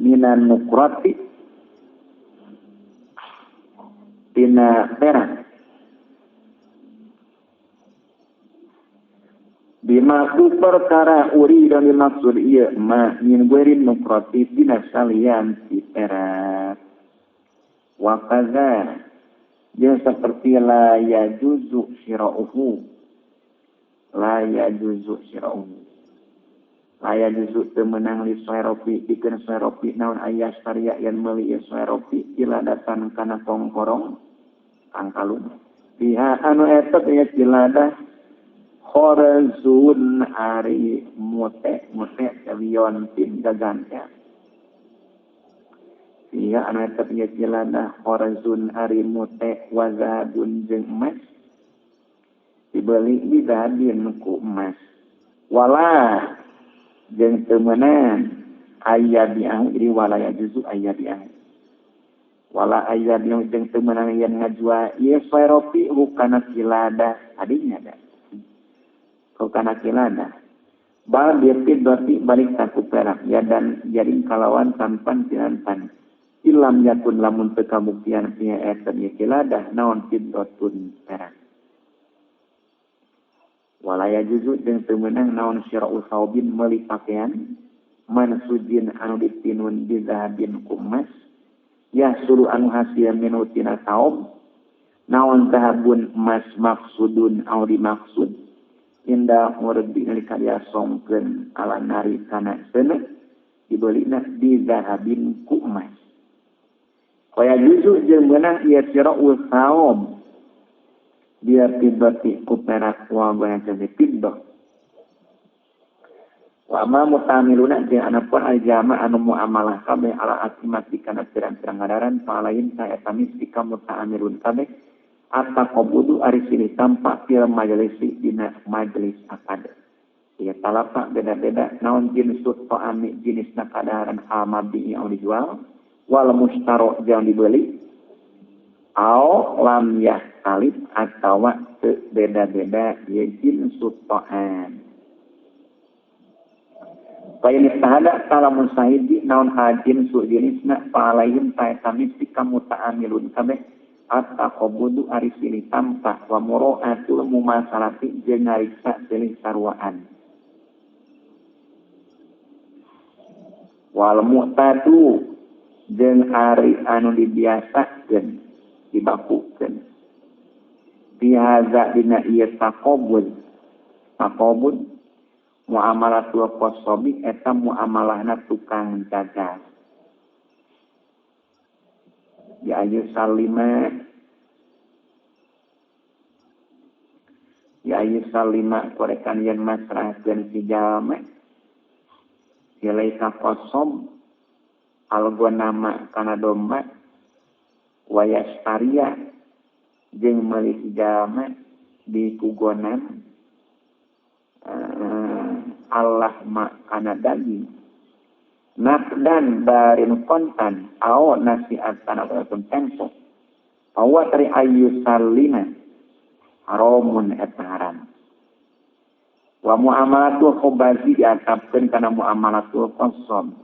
Minan nukrati tina perak bima ku perkara uri dan dimaksud ieu ma min guerin nukrati tina salian ti perak wa kaza jeung seperti la yajuzu syira'uhu la yajuzu syira'uhu aya juzu teu meunang li soeropi pikeun soeropi naon aya saria yen meuli ieu soeropi kiladatan kana kongkorong kangkalung biha anu eta ieu kiladah khorazun ari mute mute lion tin gaganta biha anu eta ieu kiladah khorazun ari mute wazabun jeung emas dibeli bizadin ku emas wala jeung teu meunang aya bi'ahu jadi wala ya juzu aya bi'ahu wala aya bi'ahu jeung teu meunang yen ngajual ieu soeropi hukana kilada adinya da hukana kilada bal bi'ti balik saku perak ya dan jaring kalawan tanpan tinantan ilam yakun lamun teu kabuktian pieu eta ieu kilada naon fiddatun perak walaya juzu jeung teu meunang naon syira'u saubin meuli pakaian mansujin anu ditinun bizahabin ku emas yahsulu anu hasil minu tina saub naon zahabun emas maksudun au dimaksud indah murdi nalika dia songkeun ala nari kana seuneu dibelina bizahabin ku emas waya juzu jeung meunang ieu syira'u saub dia tibati ku perak wa banyak fiddah wa ma mutamiluna jeung anapun al-jama anu muamalah kabeh ala akimati kana pirang-pirang ngadaran palain ta eta misti ka mutaamilun kabeh ataqabudu ari silih tampa fil majalisi dina majelis akad ieu talapa beda-beda naon jinsut ta'ami jenisna kadaharan al-mabi anu dijual wal mustaro jeung dibeli au lam yahtalif atawa teu beda-beda ieu jinsut ta'am fa in istahada salamun sahidi naon hajin su jenisna fa alaihim ta eta misti ka muta'amilun kabeh ataqabudu ari silih tampa wa mura'atul mumasalati jeung ngariksa silih saruaan wal mu'tadu jeung ari anu dibiasakeun dibakukeun bihaza dina ieu taqabud taqabud muamalatul qasabi eta muamalahna tukang dagang ya ayu salima ya ayu salima korekan yen masrahkeun si jalma ilaika qasab algonama kana domba wayastaria jeung meuli si jalma di kugonan Allah ma kana daging naqdan barin kontan ao nasiatan ataupun tempo bahwa tari ayu salina haramun eta haram wa muamalatul khubazi diatapkeun kana muamalatul qasab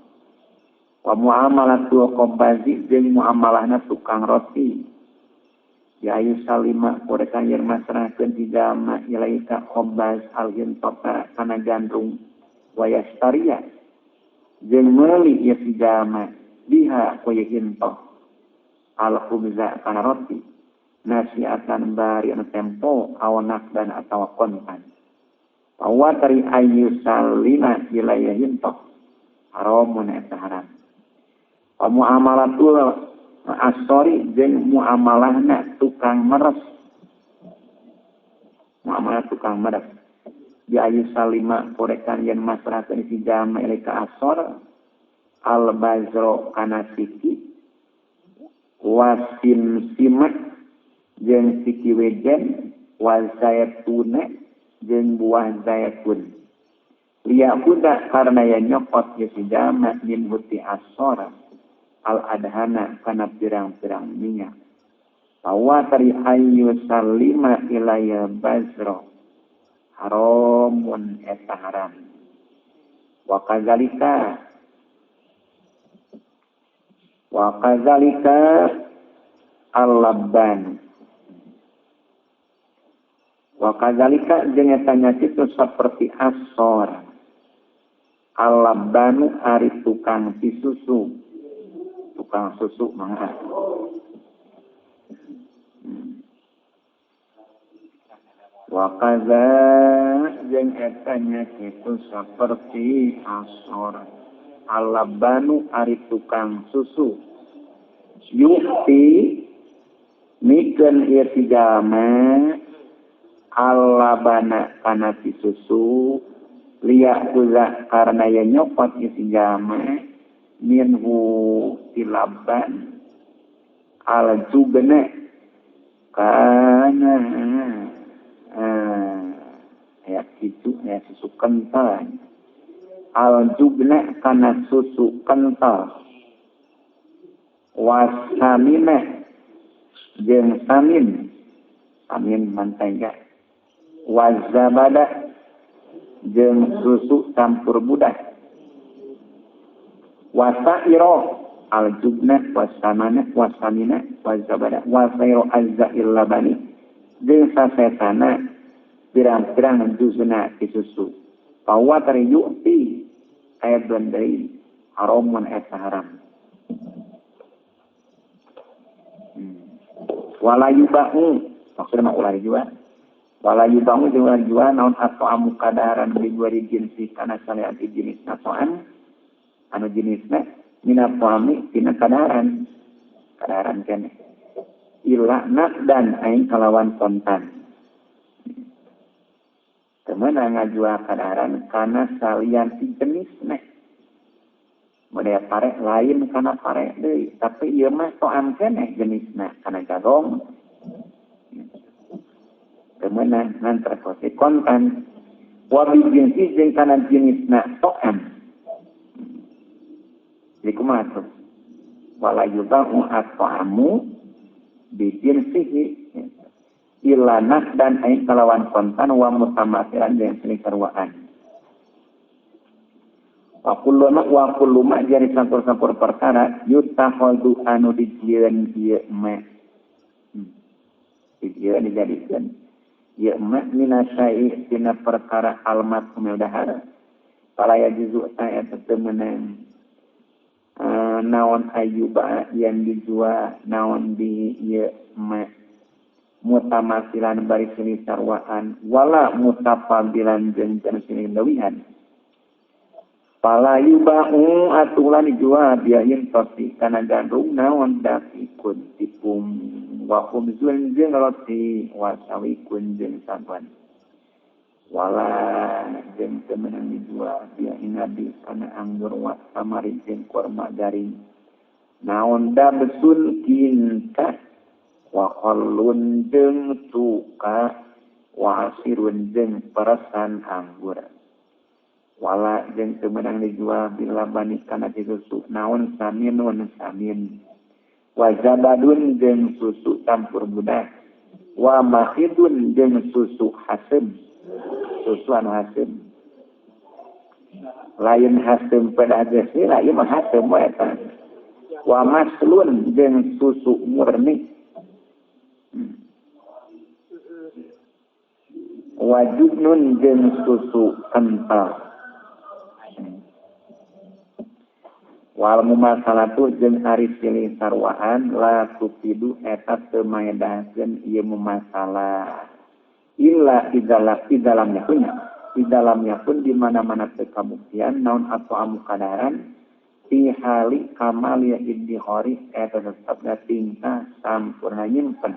wa muamalatul khubazi jeung muamalahna tukang roti ya ayu salima korekan yen masrahkeun ti jalma ilaika khubaz al-hintata kana gandrung wayastaria jeung meuli ieu si jalma biha ku ieu hintoh al-khubza kana roti nasiatan bari anu tempo awanak dan atawa kontan bahwa tari ayu salima ilaya hintoh haramun eta haram wa muamalatul asori jeung muamalahna tukang meres muamalah tukang meres di ayu salima korekan yen masrahkeun si jalma ilaika asor al bazro kana siki wasim simak jeung siki wejen wa zaytuna jeung buah zaytun liyakuda karena ya nyokot ye si jalma min huti asor al adhana kana pirang-pirang minyak bahwa tari ayu salima ilaya bazro haramun eta haram wa kadzalika Wa kadzalika al-labban wa kadzalika jeung eta nya kitu saperti asor al-labbanu ari tukang susu tukang susu mangga. Wa kadza jeung eta nya kitu saperti asor al-labbanu ari tukang susu yukti mikeun ieu ti jalma al-labana kana ti susu liyakuza karena ye nyopot ieu si jalma minhu tilaban al-jubna kana ya kitu ya susu kental al-jubna kana susu kental wasamina jeung samin samin mantega wazabada jeung susu campur budak wasairo al-jubna wasamana wasamina wazabada wasairo azzail labani jeung sasetana pirang-pirang juzna ti susu pawa tari yu'ti ayat deui haramun eta haram. Wala yuba'u maksudna mah ulah dijual wala yuba'u jeung ulah dijual naon atau amu kadaharan dijual jinsi kana salian ti jenisna to'an anu jenisna mina to'ami tina kadaharan kadaharan keneh illa dan aing kalawan kontan temeunang ngajual kadaharan kana salian ti jenisna model pare lain kana pare deui tapi ieu mah to'an keneh jenisna kana jagong temeunang ngan terkosi kontan wa bi jinsi jeung kana jenisna to'an jadi kumaha tuh wala yuba'u at-ta'amu bi jinsihi illa dan aing kalawan kontan wa mutamathilan jeung silih sarwaan. Wa kullu ma jadi sampur-sampur perkara yutakhadhu anu dijieun ieu ma. Dijieun dijadikeun ieu ma minasyai tina perkara almat kumil dahar. Fala yajuzu ta'ata teu meunang naon ayuba yang dijual naon di ieu ma mutamasilan bari silih sarwaan wala mutafabilan jeung silih leuwihan. Fala yuba'u atulah dijual biayin tosi kana gandum naon dafikun tipung wa khubzun jeung roti wa sawikun jeung saguan wala jeung teu meunang dijual biayin nabi kana anggur wa samari jeung korma garing naon dabsun kinta wa khallun jeung tuka wa asirun jeung peresan anggur wala jeung teu meunang dijual bila bani kana susu naon saminun samin wa zabadun jeung susu campur budak wa makhidun jeung susu hasem susu anu hasem lain hasem pada geus lah ieu mah hasem we eta wa maslun jeung susu murni wa jubnun jeung susu kental wal mumasalatu jeung ari silih sarwaan la tufidu eta teu maedahkeun ieu mumasalah illa idalamnya punya di dalamnya pun di mana-mana teu kabuktian naon atau amu kadaharan fi hali kamali iddihori eta tetepna tingkah sampurna nyimpen.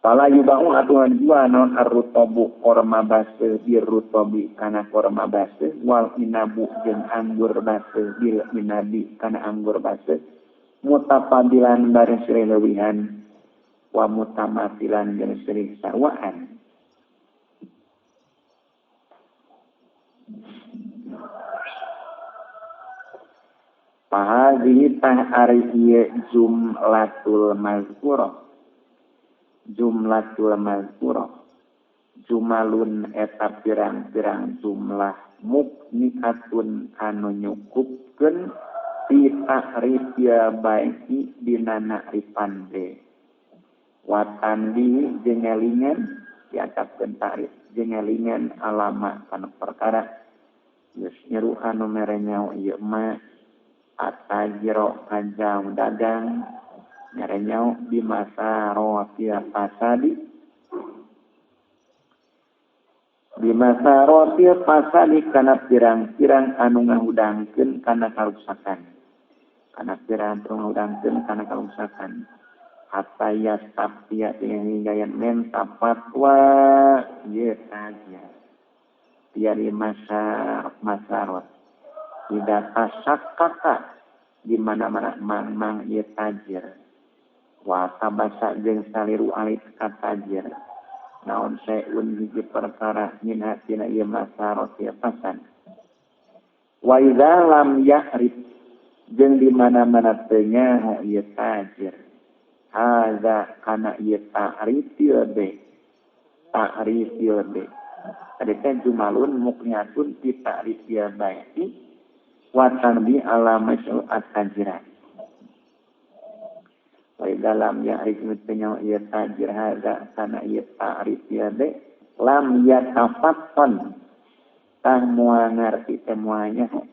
Fala yuba'u atuh dijual naon ar-rutabu korma baseuh birrutabi kana korma baseuh wal inabu jeung anggur baseuh bil inabi kana anggur baseuh mutafadilan bari silih leuwihan wa mutamathilan jeung silih sarwaan. Fahadhihi tah ari ieu jumlatul mazkurah jumlatul mazkurah Jumalun eta pirang-pirang jumlah mukniatun anu nyukupkeun fi ta'rifil bai'i dina na'rifan be. Watan di jeung ngelingan diantapkeun ta'rif jeung ngelingan alama kana perkara geus nyeru anu mere nyaho ieu mah atajiro kajang dagang mere nyaho di masa rotia pasadi di masa rotia pasadi kana pirang-pirang anu ngahudangkeun kana karuksakan kana pirang ngahudangkeun kana karuksakan hatta yastaftiya hingga yang menta fatwa ieu saja tiari masa masarot tidak tasakkaka di mana-mana mang-mang ieu tajir wa tabasa jeung saliru alit ka tajir naon saeun hiji perkara minha tina ieu masarot ieu pasan wa idza lam yahrib jeung di mana-mana teu nyaho ieu tajir hadza kana ieu ta'rifil be ta'rifil be tadi teh jumalun mukniatun fi ta'rifil bai'i wa tanbi ala masy'ul at-tajiran wa dalam ya'rif mitnya ieu tajir hadza kana ieu ta'rifil be lam yatafattan tah moal ngarti teh moal nyaho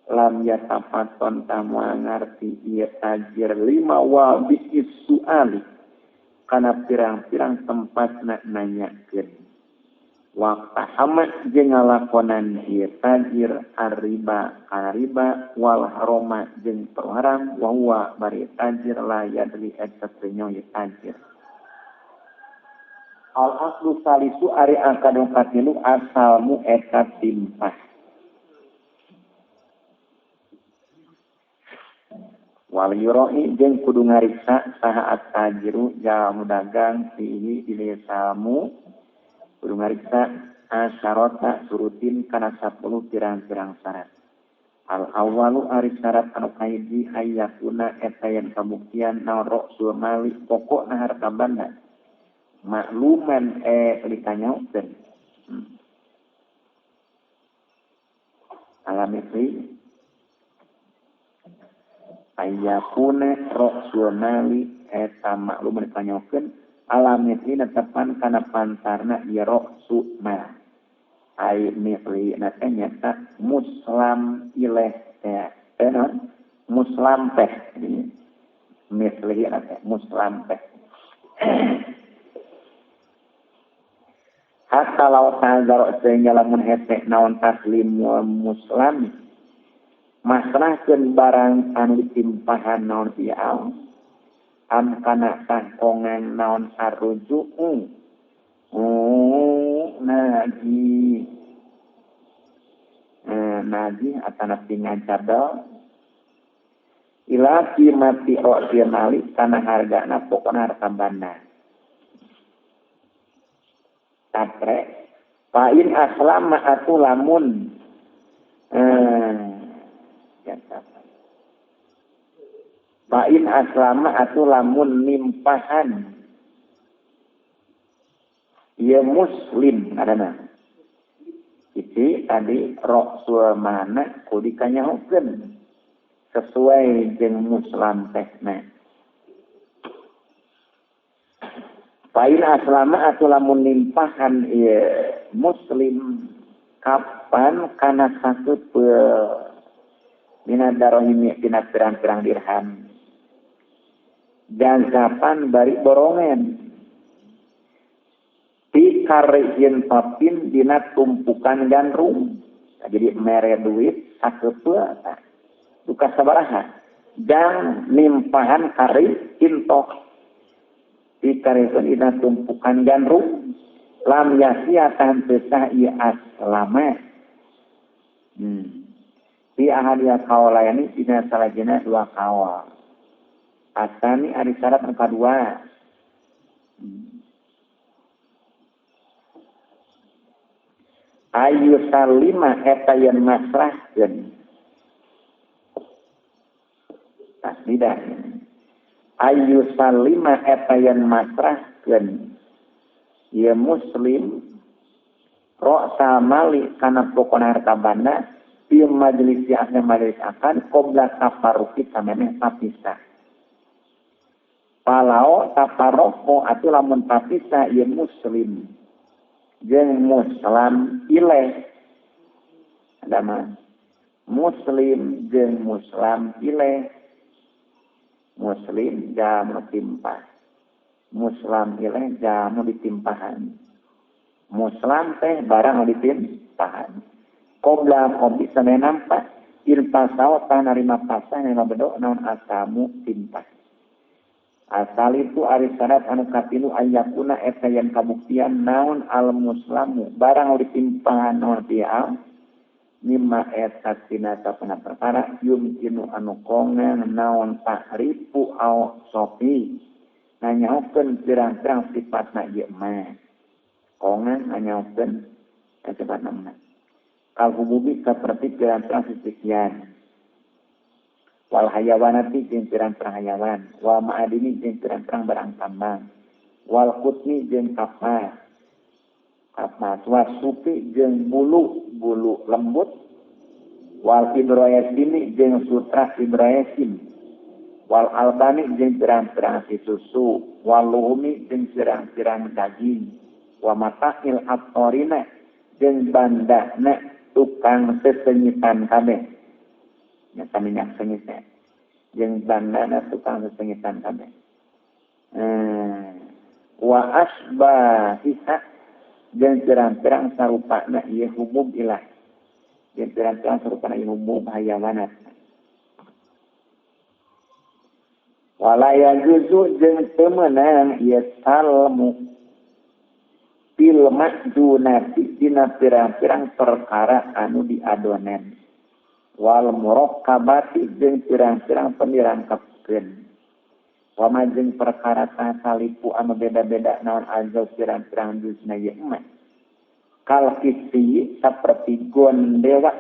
lam yatafaton tamu ngarti ieu tajir lima wabi'is su'ali kana pirang-pirang tempatna nanyakeun waqtahama jeung ngalakonan ieu tajir arriba kana riba wal haroma jeung haram wa huwa bari tajir la yadri eta teu nyaho ieu tajir al aslu salisu ari angka nu katilu asalmu eta timpah wal yuroi jeung kudu ngariksa saha at-tajiru jalmu dagang fihi dina salmu kudu ngariksa asyarata surutin kana 10 pirang-pirang syarat al awalu ari syarat anu kahiji hayyakuna eta yen kabuktian naon ra'sul mali pokokna harta banda makluman ditanyakeun alami ayakuna ra'sul mali eta maklum ditanyakeun alamiti netepan kana pantarna ieu ra'su mal ai mithli na teh nyata muslam ileh teh naon muslam teh mithli na teh muslam teh hatta law ta'azzara sehingga lamun hese naon taslim muslam masrahkeun barang anu ditimpahan naon ieu am kana tangkongan naon arruju'u naji naji atana pingajadal ila qimati ra'sil mali kana hargana pokona harta banda tatre fa in aslama atu lamun Fa'in aslama atau lamun nimpahan ya muslim adana itu tadi ra'sul mana kudu dikanyahokeun sesuai jeung muslim tehna Fa'in aslama atau lamun nimpahan ya muslim kapan kana sakepeul mina darohimi tina pirang-pirang dirham jazapan bari borongan di karihin papin dina tumpukan gandrum nah, jadi mere duit sakepeul tah duka sabaraha jang nimpahan kari intok di karihin dina tumpukan gandrum lam yasia tahan teu sah ieu aslama Fi ahadiya kawalayani dina salajena dua kawal asani ari syarat anu kadua ayu salima eta yen masrahkeun tasdidah ayu salima eta yen masrahkeun Ieu muslim ra'sa mali kana pokona harta banda fi majelis asna majelis akan qabla tafarruqi samemeh tapisah. Palau tafarruqu atuh lamun tapisah ieu muslim jeung muslim ilaih. Ada mah muslim jeung muslim ilaih. Muslim jamu timpah, muslim ilaih jamu ditimpahan. Muslim teh barang ditimpahan. Qobla qobi sampe nampak irpasau tanarima pasah narima bedok naon asamu timpah. Asal itu ari syarat anu katilu ayakuna eta yang kabuktian naon al muslamu barang ditimpahan naon piam mimma eta tina sapana perkara yumkinu anu kongen naon tahrifu au sofi nanyaokeun pirang-pirang sifatna ieu mah kongen nanyaokeun sifatna mah kal hububi saperti pirang-pirang sisikian wal hayawanati jeung pirang-pirang hayawan wal ma'adini jeung pirang-pirang barang tambang wal qutni jeung kapas kapas wasupi jeung bulu lembut wal ibrayasini jeung sutra ibrayasin wal albani jeung pirang-pirang susu wal luhumi jeung pirang-pirang daging wa mata'il attorina jeung bandana tukang sesenyitan kabeh nyata minyak sengitnya jeung bandana tukang sesenyitan kabeh wa asbahiha jeung pirang-pirang sarupana ieu humum ilah jeung pirang-pirang sarupana ieu humum hayawanat wala yajuzu jeung teu meunang ieu salmu fil makdunati dina pirang-pirang perkara anu diadonan wal murakkabati jeung pirang-pirang penirangkepkeun wama jeung perkara tasalipu anu beda-beda naon azau pirang-pirang juzna ieu mah kal kisi saperti gondewa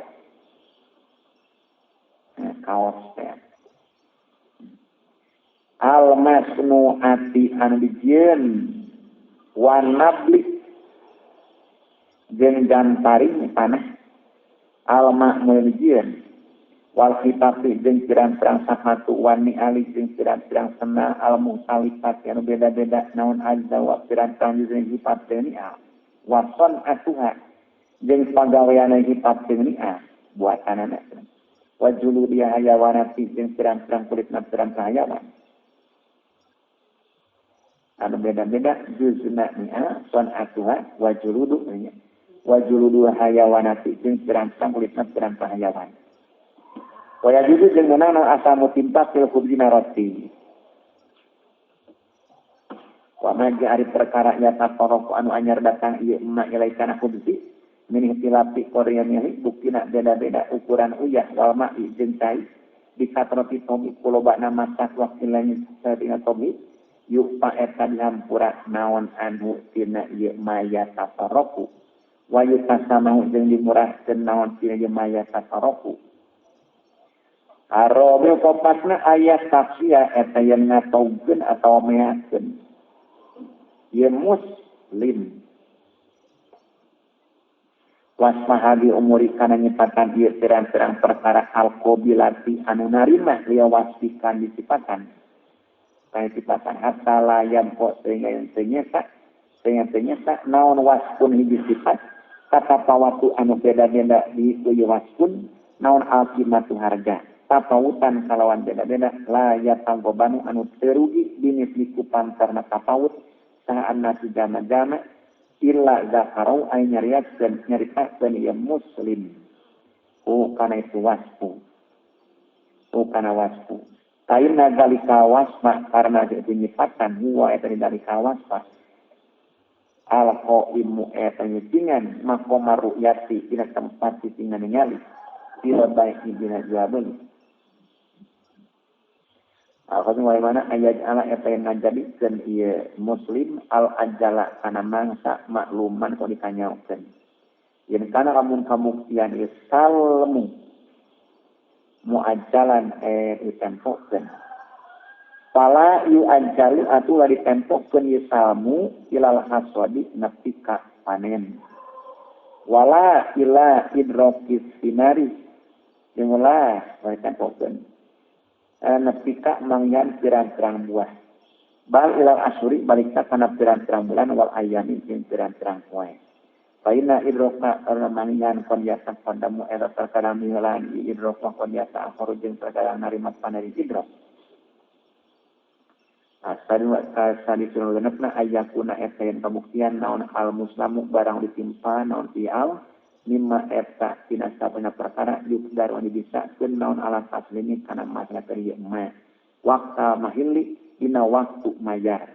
kaos teh al masnuati anu dijieun wan nabli jeung gantaring panah al ma'mul dijieun wal khitafi jeung pirang-pirang sapatu wani ali jeung pirang-pirang sena al mutalifat anu beda-beda naon azza wa pirang-pirang jeung sifat teh ni'a wason atuha jeung pagaweanna sifat teh ni'a buatanana wa juludiha hayawanati jeung pirang-pirang kulitna pirang-pirang hayawan anu beda-beda juzna ni'a son atuha wa juludu nya wa juludu hayawanati jeung pirang-pirang kulitna pirang-pirang hayawan. Waya juzu jeung meunang asamu timpa fil khubzina roti. Wa ma ari perkara ya tafarraqu anu anyar datang ieu ma ilaikana khubzi min ihtilafi qaryanihi buktina beda-beda ukuran uyah wal ma'i jeung cai di katroti tomi kulobana masak wakilanya sadina tomi yupa eta dihampura naon anu tina ieu ma ya tafarraqu wa yutasamahu jeung dimurahkeun naon tina ieu ma ya tafarraqu. Arabi kopasna ayat tafsir eta yang ngataukeun atawa meakeun. Ieu muslim. Wasmahabi umuri kana nyipatan ieu pirang-pirang perkara alqabilati anu narima liya wasfikan disipatan. Kana sipatan hatta la yampo sehingga yang teu naon wasfun hiji sifat kata pawatu anu beda-beda di ieu wasfun naon alqimatu harga. Tapawutan kalawan beda-beda la yatanggobanu anu terugi bimisliku pantarna tapawut saha annasi jama-jama illa zakarau ay nyariatkeun nyaritakeun ieu muslim u kana itu wasfu u kana wasfu kaina zalika wasfa karena itu nyipatan huwa eta dalika wasfa al qaimu eta nyitingan maqama ru'yati dina tempat sitingan ningali bila baik dina jual beli. Alhamdulillah mana ayat ala eta yang ngajadikeun ieu muslim al ajala kana mangsa makluman kok dikanyaokeun. Yen kana lamun kabuktian ieu salmu muajjalan ditempokeun. Fala yu'ajjalu atuh la ditempokeun ieu salmu ilal hasadi nepi ka panen. Wala ila idrokis sinari jeung ulah ditempokeun nepi ka mangyan pirang-pirang buah. Bal ilal asyuri balikna kana pirang-pirang bulan wal ayami jeung pirang-pirang poe. Faina idroka karena mangyan kon biasa kondamu eta perkara milan idroka kon biasa akhoru jeung perkara narima panen idrok. Asal wa kasali sunna ayakuna eta yen kabuktian naon al muslamu barang ditimpa naon fi'al mimma eta tina sapana perkara yukdar anu dibisakeun naon ala taslimi kana masalah ieu ma wakta mahili dina waktu mayar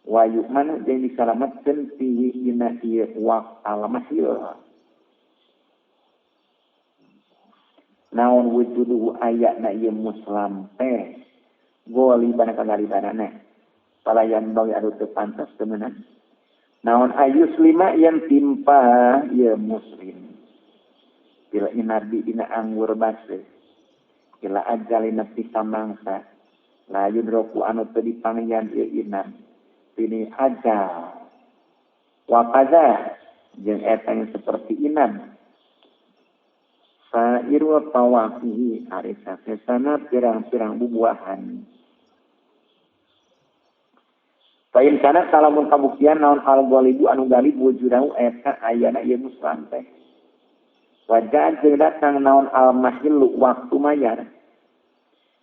wa yu'manu jeung disalametkeun fihi dina ieu waktal mahil naon wujuduhu ayana ieu muslam teh goliban kagalibanana palayan bawi anu teu pantas temenan naon ayus lima yang timpa ieu muslim bila inabi dina anggur baseuh ila ajalina nepi ka mangsa la yudroku anu teu dipangyan ieu inam tini ajal wa kaza jeung eta yang seperti inam sairu tawafihi ari sasesana pirang-pirang bubuahan. Fain kana salamun kabuktian naon al ghalibu anu galib wujudahu eta ayana ieu muslim teh. Wajah jeung datang naon al mahillu waktu mayar.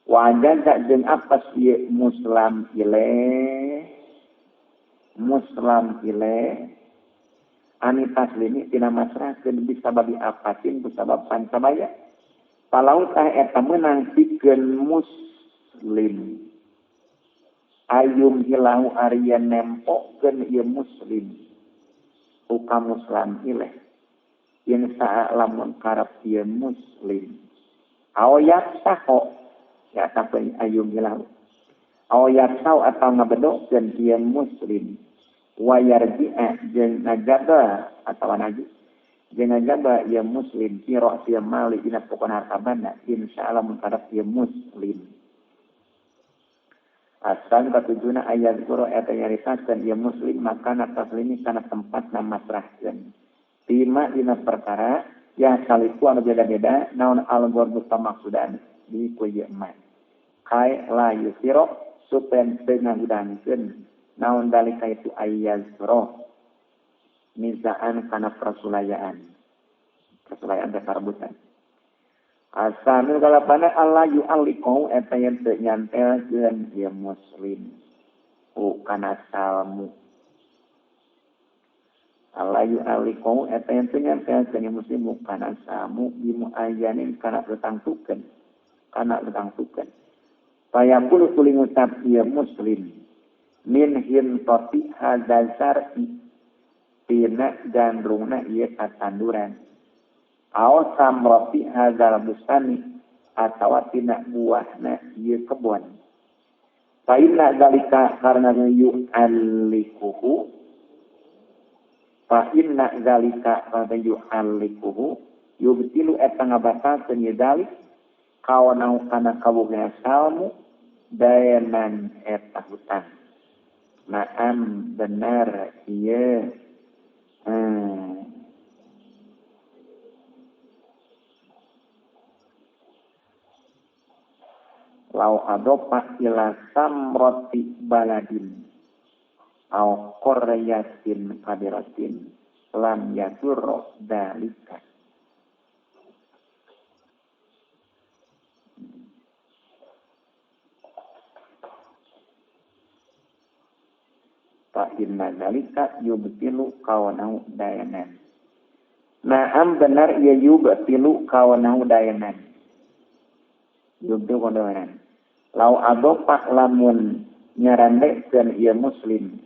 Wajah jeung apas ieu muslim ile. Muslim ile ani taslimi tina masrahkeun bisababi apatin kusabab pancabaya. Palau tah eta meunang pikeun muslim. Ayum hilahu arian nempokeun ieu muslim uka muslim ileh yen saa lamun karep ieu muslim aoyak saho ya tapeun ayum hilahu aoyak sau atau ngabedokeun ieu muslim wayarji'a jeung najaba atawa naji jeung najaba ieu muslim fi ra'si mali dina pokona harta banda insyaallah mun karep ieu muslim. Asan katujuna ayat guru eta nyaritakeun ieu muslim makana taslimi kana tempatna masrahkeun. Tima dina perkara ya saliku anu beda-beda naon al-gorbu pamaksudan di ku ieu mah. Kai la yusiro supen teu ngahudangkeun naon dalika itu ayat guru nizaan kana persulayaan. Persulayaan teh karebutan. Asanul kalapana Allah yu'alliqau eta yen teu nyantelkeun ieu muslim ku kana salmu. Allah yu'alliqau eta yen teu nyantelkeun ieu muslim ku kana salmu bimuayyanin kana tetangtukeun. Kana tetangtukeun. Fayaqulu tuluy ngucap ieu muslim min hintati hadzal syar'i tina gandrungna ieu katanduran. Aw samrati hadzal bustani atawa tina buahna ieu kebon. Fa inna zalika karena yu'allikuhu fa inna zalika karena yu'allikuhu yubtilu eta ngabatalkeun ieu zalik kawanau kana kaboga salmu dayanan eta hutang. Naam benar ieu. Lau adopa ila samroti baladin au qaryatin kabiratin lam yadurra dalika. Fa inna zalika yubtilu kawanau dayanan. Naam benar ya yubtilu kawanau dayanan. Yubtilu kawanau. Lau adopa lamun nyarandekeun ieu muslim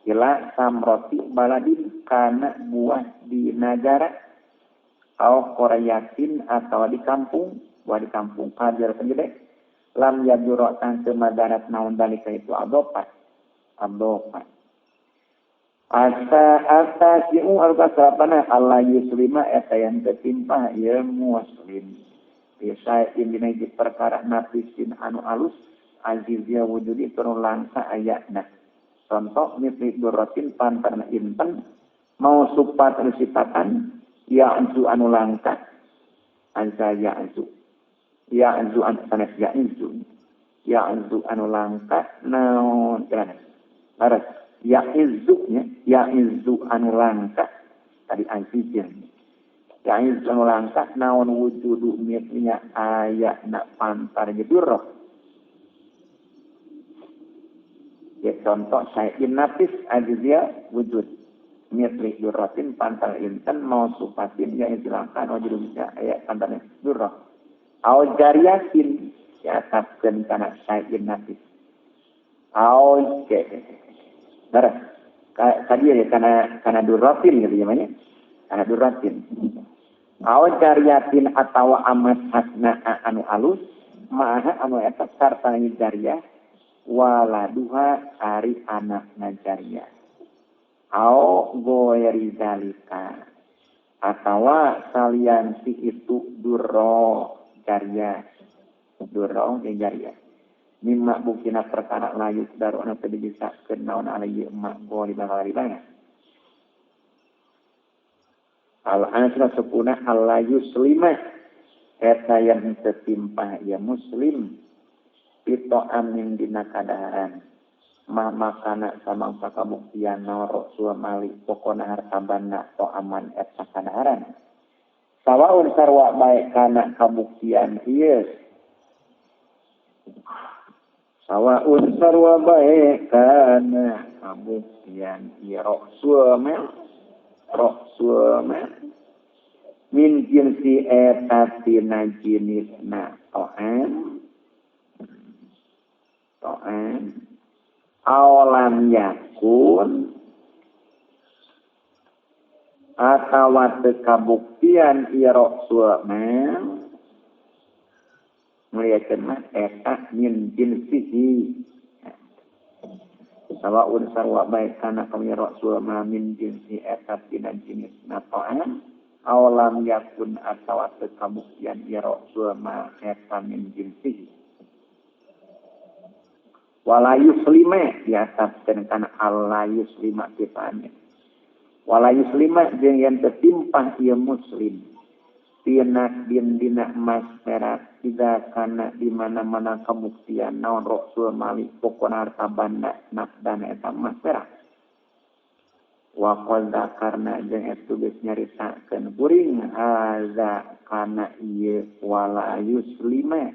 ila samroti baladin kana buah di nagara au qaryatin atau di kampung, buah di kampung kajar gede lam yadura tan teu madarat naon dalika itu adopa. Adopa. Asa asa siu alka salapana Allah yuslima eta yang tertimpa ieu muslim. Bisa dina hiji perkara nafisin anu alus azizia wujudi turun langka ayatna. Contoh mitli durratin pantarna inten mau supat sifatan ya'zu anu langka anza ya'zu ya'zu anu sanes ya'zu ya'zu anu langka naon kana laras ya'izzu nya ya'izzu anu langka tadi azizia ya'izzu anu langka naon wujudu mitlinya ayatna pantar durrah. Ya contoh syai'in nafis azizia wujud mitli durratin pantar inten mau supatin ya silangkan wujudnya ayat pantarnya durrah au jariyatin ya tabkeun kana syai'in nafis au ke darah tadi ya kana durratin gitu namanya kana durratin au jariyatin atawa amat hasna anu alus maha anu eta sarta jariyah waladuha ari anakna jariyah au goeri zalika atawa salian si itu durro jariyah durro jeung jariyah mimma bukina perkara layuk daru anu teu dibisakeun naon alaihi emak goli bakal riba al asra sepuna alla yuslima eta yang tetimpah ya muslim pito amin dina kadaharan ma makana samangsa kabuktian naon suamali pokona harta banda to aman eta kadaharan sawaun sarwa bae kana kabuktian ieu sawaun sarwa bae kana kabuktian ieu roksuama min jinsi eta tina jinisna to'an to'an awalam yakun atawa teu kabuktian ieu roksuama muliakeun mah eta min jinsihi sawaun sarwa bae kana kami roksuama min jinsi eta tina jinisna to'an awalam yakun atawa teu kabuktian ieu roksuama eta min jinsihi wala yuslima diatapkeun kana alla yuslima tipaannya wala yuslima jeung yen tetimpah ieu muslim tina din dina emas perak tidak kana di mana-mana kabuktian naon roksul mali pokona harta banda nakdana eta emas perak wa qad karna jeung eta geus nyaritakeun kuring haza kana ieu wala yuslima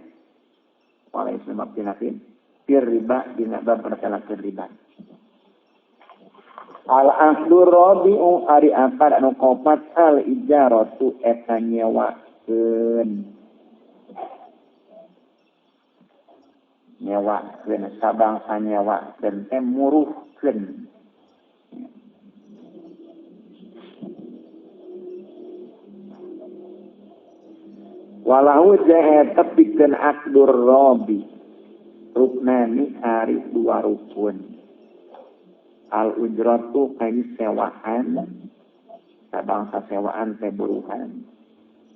pinakin fir riba dina bab perkara riba. Al aqdu rabi'u ari akad anu kaopat al ijaratu eta nyewakeun. Nyewakeun sabangsa nyewakeun teh muruhkeun. Walahu jae tepikeun aqdur rabi. Ruknani ari dua rukun. Al ujratu kain sewaan, sabangsa sewaan teh buruhan.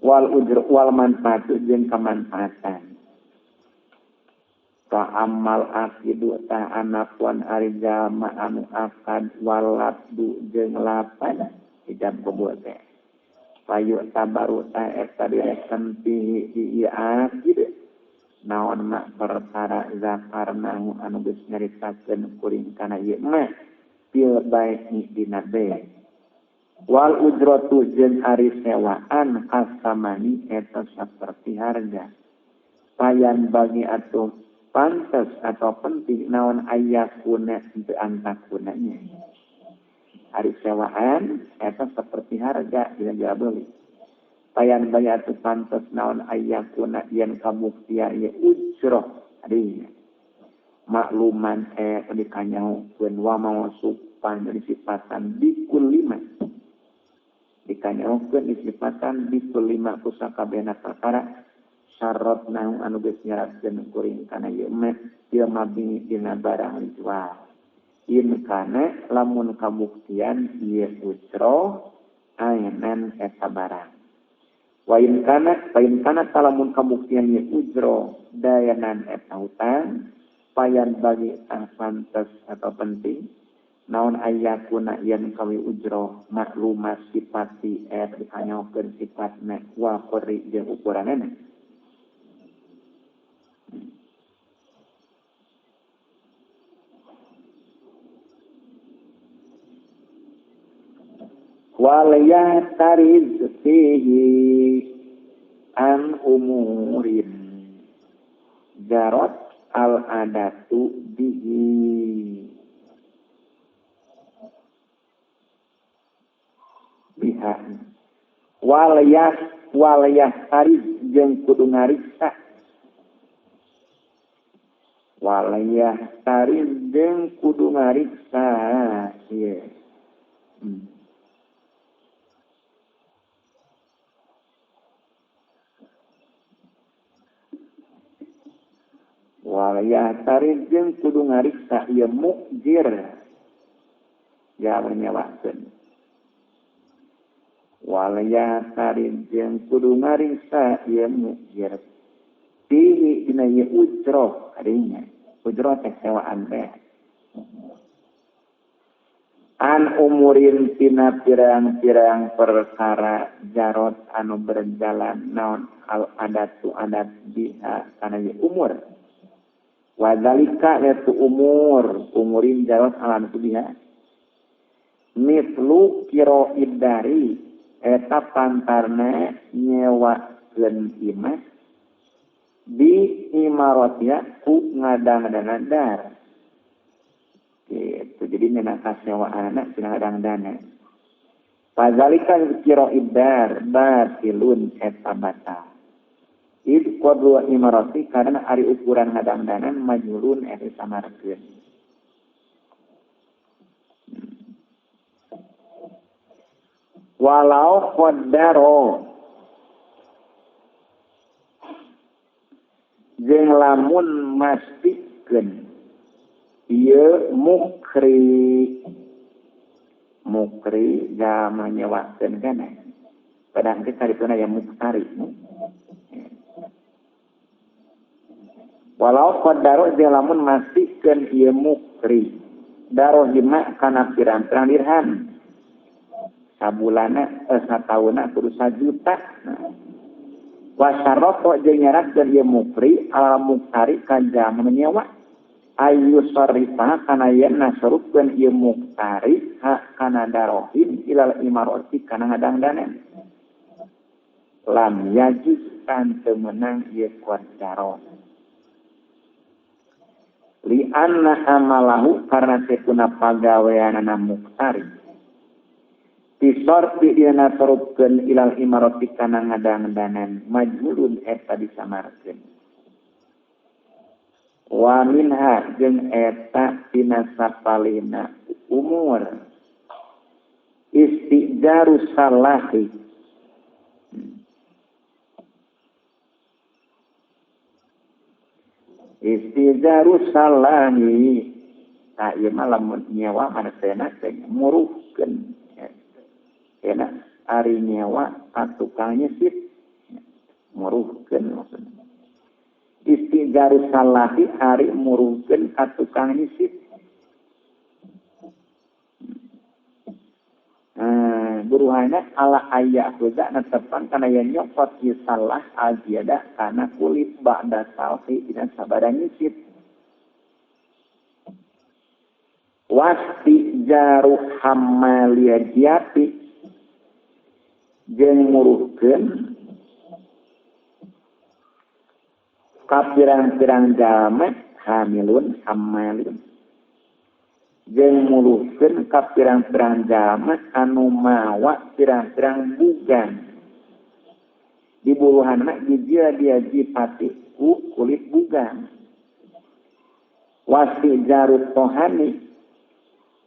Wal ujr wal manfaatu jeung kamanfaatan. Ka amal aqidu ta anapuan ari jalma anu akad wal labdu jeung lapan ijab kabul teh. Payu tabaru ta eta direken pihi di ieu aqid. Naon mak perkara zakarnahu anu geus nyaritakeun kuring kana ieu mah fil bai'i dina bai wal ujratu jeung ari sewaan kasamani eta saperti harga payan bagi atuh pantes atau penting naon ayakuna teu antakunanya ari sewaan eta seperti harga dina jual beli payan bayar tu pantes naon ayakuna yen kabuktian ye ujroh adinya makluman dikanyahukeun wa mausupan disipatan bikul lima dikanyahukeun disipatan bikul lima ku sakabehna perkara syarat naon anu geus nyaratkeun kuring kana ieu mah ieu mabi dina barang dijual in kana lamun kabuktian ieu ujroh ainan eta barang Wain kana talamun kabuktian ye ujro dayanan eta hutang Payan bagi tah pantes atau penting naon ayakuna yen kawi ujroh maklumat sifati dikanyaokeun sifatna wa qori jeung ukuranana. Wal yahtariz fihi an umurin jarot al adatu bihi biha wal yahtariz jeung kudu ngariksa wal yahtariz jeung kudu ngariksa ieu wal yahtariz jeung kudu ngariksa ieu mukjir gawe nyewakeun wal yahtariz jeung kudu ngariksa ieu mukjir fihi dina ieu ujroh kadinya ujroh teh sewaan teh an umurin tina pirang-pirang perkara jarot anu berjalan naon al adatu adat biha kana ieu umur wadzalika yaitu umur umurin jarot alam biha mislu kiro idari eta pantarna nyewakeun imah di imarotia ku ngadang-dana dar gitu. Jadi nena kasewaanana tina ngadang-dana wadzalika kiro idar batilun eta batal. Id qadru imarati karena ari ukuran ngadangdanan majhulun eta samarkeun. Walau qaddaro jeung lamun mastikeun ieu mukri mukri jama nyewakeun kana padahal kita dituna ya muktari. Walau qaddaru jeung lamun mastikeun ieu mukri darohima kana pirang-pirang dirham sabulana satauna kudu sajuta. Wa syarata jeung nyaratkeun ieu mukri ala muktari ka jalma nyewa ayu sarrifa kana yen nasrupkeun ieu muktari ha kana darohim ilal imarati kana ngadangdanan lam yajuz kan teu meunang ieu qaddaru li anna amalahu karena setuna pagaweanana muktari disorti dina nasrupkeun ilal imarati kana ngadangdanan majhulun eta disamarkeun wa minha jeung eta tina sapalina umur istijaru salahi istijaru salahi tah ieu mah lamun nyewa mana teh muruhkeun enak ari nyewa ka tukang nyesit muruhkeun maksudna istijaru salahi ari muruhkeun ka tukang nyesit buruhana ala aya huza netepan kana yen nyokot ieu salah aziada kana kulit ba'da salhi dina sabada nyisit wastijaru hammaliyati jeung muruhkeun ka pirang-pirang jalma hamilun hammalun jeung muruhkeun ka pirang-pirang jalma anu mawa pirang-pirang bugan di buluhanna dijieun dia jipati ku kulit bugan wasti jarut tohani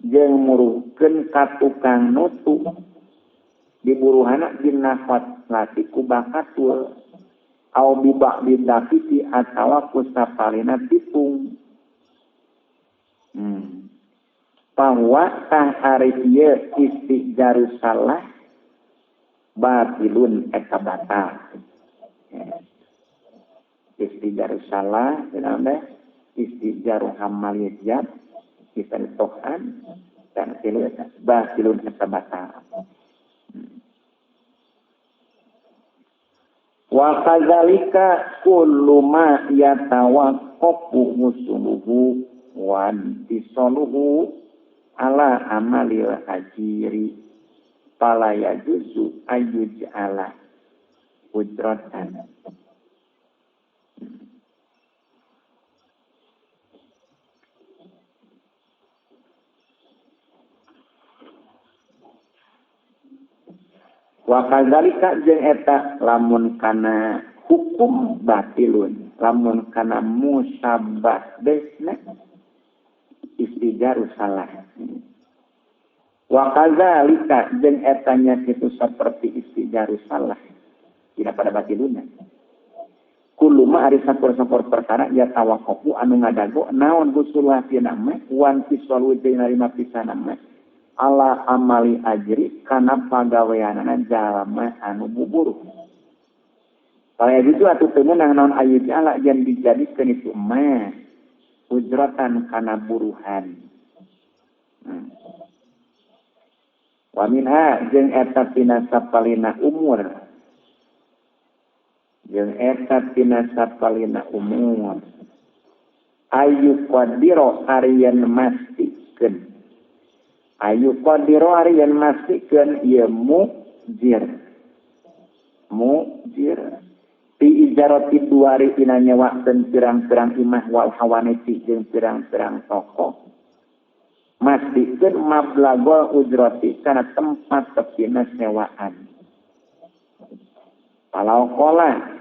jeung muruhkeun ka tukang nutu di buruhana dinafat lati ku bakatul au bibak bidafiti atawa ku sapalina tipung bahwa tah ari ieu istijaru salah batilun eta batal. Istijaru salah dinaon teh Istijaru hamal yajab isan tohan dan tilu eta batilun eta batal. Wa kadzalika kullu ma yatawaqqafu husnuhu wa tisaluhu ala amalil ajiri fala yajuzu ayyuj'ala ujratan. Wa kadzalika jeung eta lamun kana hukum batilun lamun kana musabbah besna istijaru salah. Wa kadzalika jeung eta nya kitu saperti istijaru salah tidak pada batiluna. Kullu ma ari sapor-sapor perkara ya tawaqqafu anu ngadago naon husullah tina mah wan tisalu jeung narima pisan mah ala amali ajri kana pagaweanana jalma anu buburuh. Kala itu atuh teu meunang naon ayu ala jan dijadikeun itu mah ujratan kana buruhan. Wa minha jeung eta tina sapalina umur. Jeung eta tina sapalina umur. Ayu qadira ariyan mastikeun. Ayu qadira ariyan mastikeun ieu mujir. Mujir fi ijarati duari tina nyewakeun pirang-pirang imah wal hawaniti jeung pirang-pirang toko. Mastikeun mablagol ujrati kana tempat tepina sewaan. Kalau kola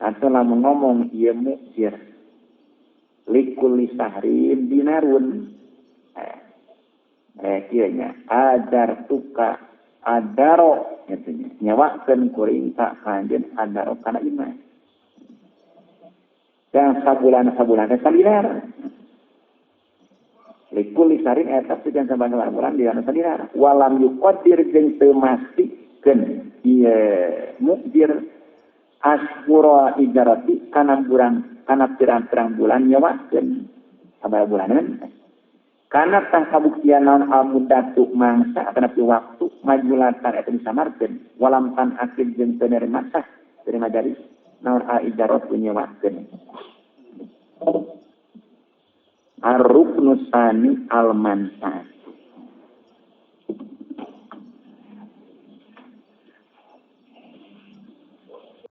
atau lamun ngomong ieu mujir likulli sahrin dinarun. Kieu nya ajar tuka adaro kitu nya nyewakeun kuring ka kanjeun adaro kana imah. Dan sabulan-sabulan teh sadinar. Likulli sahrin eta pikeun saban-saban bulan dina sadinar. Walam yuqaddir jeung teu mastikeun ieu mukdir asyura ijarati kana bulan kana pirang-pirang bulan nyewakeun sabaraha bulanan. Karena tah kabuktian naon al-mudatu mangsa atanapi waktu majulatan eta disamarkeun walam tan akid jeung teu nerima sah terima jadi naon al-ijaratu nyewakeun. Ar-ruknu sani al-mansa.